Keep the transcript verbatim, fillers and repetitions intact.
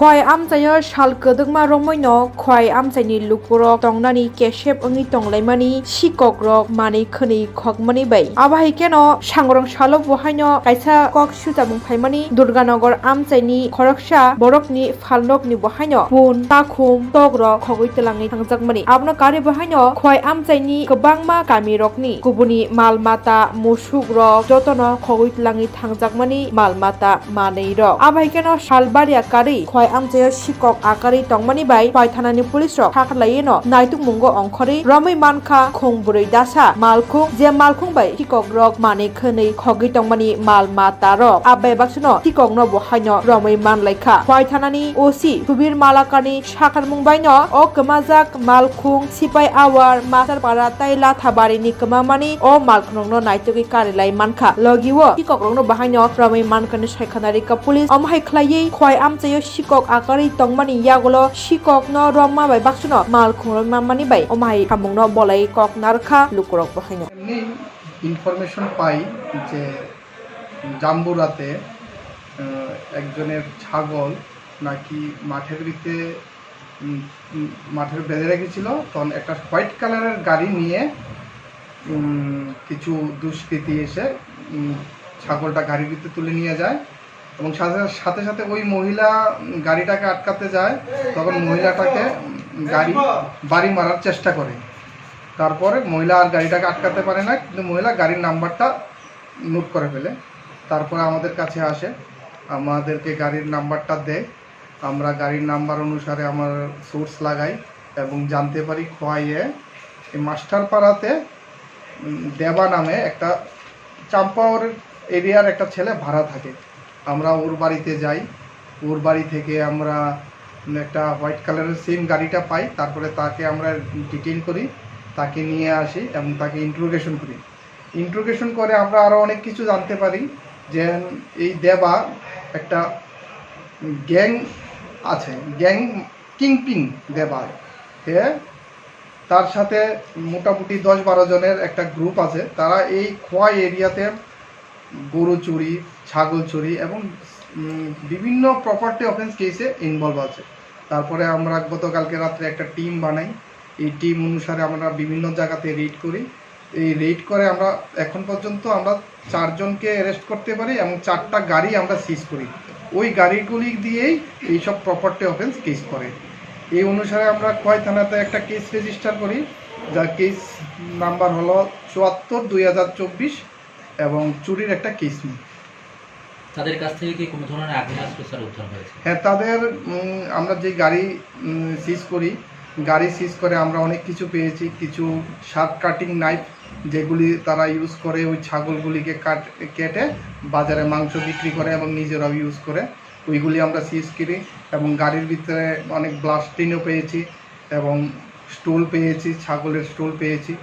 Khowai amchaio sal kwdwkma romwino Khowai amchaini lukurok tongnani kesep wngwi tonglaimani sikokrok manwi khwnwi khokmani bai. Abo hai kheno sangrong salo bo haino kaisa kok sujamung phaimani Durganagar amchaini khoroksa borokni phalnokni bo haino pun, takhum, tokrok khogwi twlangwi thangjakmani. Abono karwi bo haino Khowai amchaini kwbangma kamirokni kubuni mal mata, musukrok jotono khogwi twlangwi thangjakmani mal mata manwirok. Abo hai kheno salbaria karwi Khowai amchaio sikok akarwi tongmani bai Khowai thanani police rok sakhlaiwino naitukmungo ongkhorwi romwi mankha khung bwrwi dasa malkhung, je malkhung bai sikokrok manwi khwnwi khogwi tongmani mal matarok. Abai baksa no sikokno bo haino romwi manlaikha. Khowai thanani O C Subir Malakani sakharmung baino o kwmajak malkhung, sipai awar, Masarpara tai Lathabarini kwmamani o malkhungrokno naitugwi karilai mankha. Logio sikokrokno bo haino romwi mankani saikhanarika police. Omo hai khlaiwi Khowai amchaio sikok akarwi tongmani yagulo sikokno romma bai baksano malkhung romwi manmani bai omo hai samungno bolai kok narwkha lukurok bo haino. এমনি ইনফরমেশন পাই যে জাম্বুরাতে, আহ, একজনের ছাগল নাকি মাঠের ভিতরে, উম, উম, মাঠের বেঁধে রেখেছিল, তখন একটা হোয়াইট কালারের গাড়ি নিয়ে, উম, কিছু দুষ্কৃতী এসে, উম, ছাগলটা গাড়ির ভিতরে তুলে নিয়ে যায় এবং সাথে, সাথে সাথে ওই মহিলা, উম, গাড়িটাকে আটকাতে যায়, তখন মহিলাটাকে, উম, গাড়ি, বাড়ি মারার চেষ্টা করে। তারপরে মহিলা আর গাড়িটাকে আটকাতে পারে না, কিন্তু মহিলা গাড়ির নাম্বারটা নোট করে ফেলে। তারপরে আমাদের কাছে আসে, আমাদেরকে গাড়ির নাম্বারটা দেয়। আমরা গাড়ির নাম্বার অনুসারে আমার সোর্স লাগাই এবং জানতে পারি খোয়াইয়ে এই মাস্টারপাড়াতে, উম, দেবা নামে একটা চাম্পাওর এরিয়ার একটা ছেলে ভাড়া থাকে। আমরা ওর বাড়িতে যাই, ওর বাড়ি থেকে আমরা একটা হোয়াইট কালারের সেম গাড়িটা পাই। তারপরে তাকে আমরা ডিটেইন করি, তাকে নিয়ে আসি এবং তাকে ইন্ট্রোগেশন করি। ইন্ট্রোগেশন করে আমরা আরও অনেক কিছু জানতে পারি, যে এই দেবা একটা গ্যাং আছে, গ্যাং কিংপিন দেবা। হে, তার সাথে মোটামুটি দশ বারো জনের একটা গ্রুপ আছে। তারা এই খোয়াই এরিয়াতে গরু চুরি, ছাগল চুরি এবং, উম, বিভিন্ন প্রপার্টি অফেন্স কেসে ইনভলভ আছে। তারপরে আমরা গতকালকে রাত্রে একটা টিম বানাই। এই টিম অনুসারে আমরা বিভিন্ন জায়গাতে রেড করি। এই রেড করে আমরা এখন পর্যন্ত আমরা চারজনকে অ্যারেস্ট করতে পারি এবং চারটা গাড়ি আমরা সিজ করি। ওই গাড়িগুলি দিয়েই এইসব প্রপার্টি অফেন্স কেস করে। এই অনুসারে আমরা খোয়াই থানাতে একটা কেস রেজিস্টার করি, যার কেস নাম্বার হলো চুয়াত্তর দুই হাজার চব্বিশ এবং চুরির একটা কেস নিয়ে। তাদের কাছ থেকে কি কোনো ধরনের আগ্নেয়াস্ত্র, স্যার, উদ্ধার হয়েছে? হ্যাঁ, তাদের, উম, আমরা যে গাড়ি, উম, সিজ করি, গাড়ি সিজ করে আমরা অনেক কিছু পেয়েছি। কিছু শার্প কাটিং নাইফ, যেগুলি তারা ইউজ করে ওই ছাগলগুলিকে কাট-, কেটে বাজারে মাংস বিক্রি করে এবং নিজেরাও ইউজ করে, ওইগুলি আমরা সিজ করি। এবং গাড়ির ভিতরে অনেক ব্লাডস্টেইনও পেয়েছি এবং স্টুল পেয়েছি, ছাগলের স্টুল পেয়েছি।